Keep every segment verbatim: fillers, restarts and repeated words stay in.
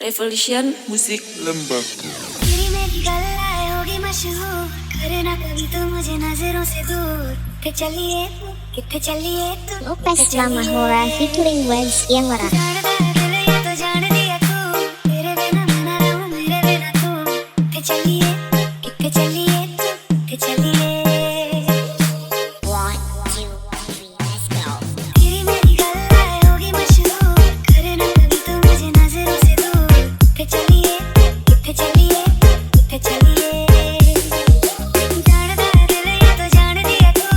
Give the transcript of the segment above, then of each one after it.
Revolution Music Lembago. तेरी मेरी गल्ला होगी मशहूर, करना कभी तू मुझे नजरों से दूर। कित्थे चलिए तू, कित्थे चलिए तू, Lopez कित्थे चलिए। Lamahora featuring Wens Yang Merah. जानदा है दिल ये तो जान दिया तू, तेरे बिना मैं ना रहूं, मेरे बिना तू। कित्थे चलिए, कित्थे चलिए तू, कित्थे चलिए। One, two, three, let's go. तेरी मेरी गल्ला होगी मशहूर, करना कभी तू मुझे नजरों से दूर। कित्थे चलिए, कित्थे चलिए, कित्थे चलिए। जानदा है दिल ये तो जान दिया तू,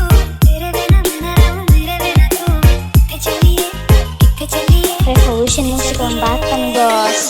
तेरे बिना मैं ना रहूं, मेरे बिना तू। कित्थे चलिए, कित्थे चलिए। Revolution Music Lembago, bos.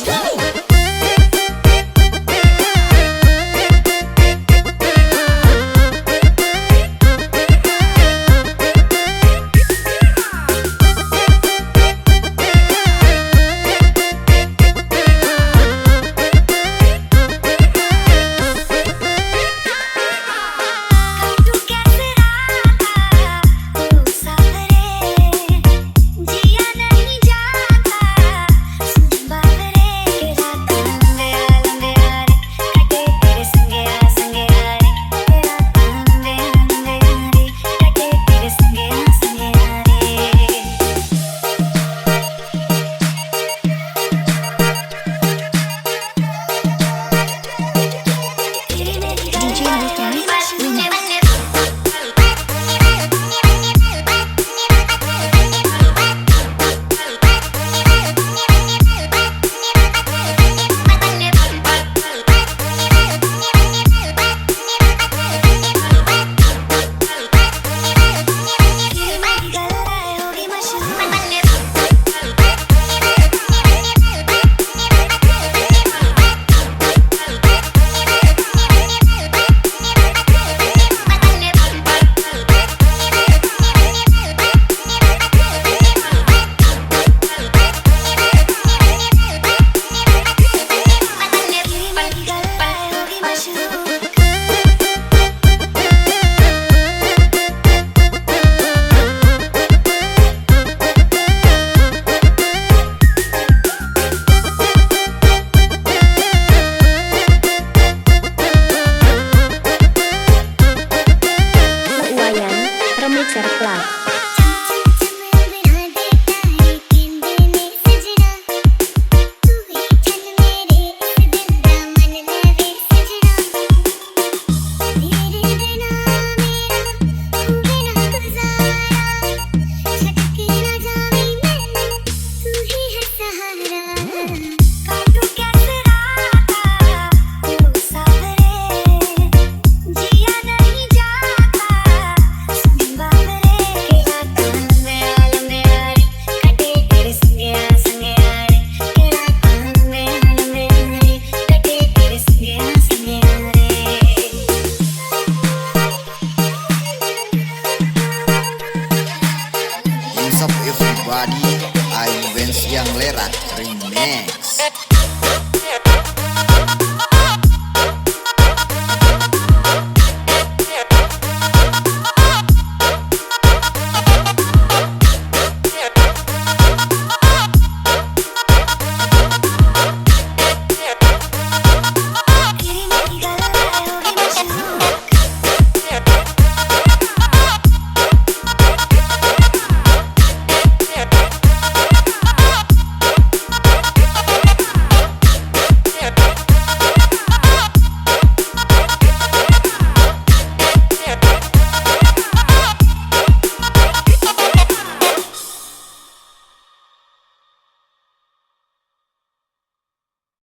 Uwayan, Remixer Club. What's up everybody, I'm Wens Yang Lerak Remix.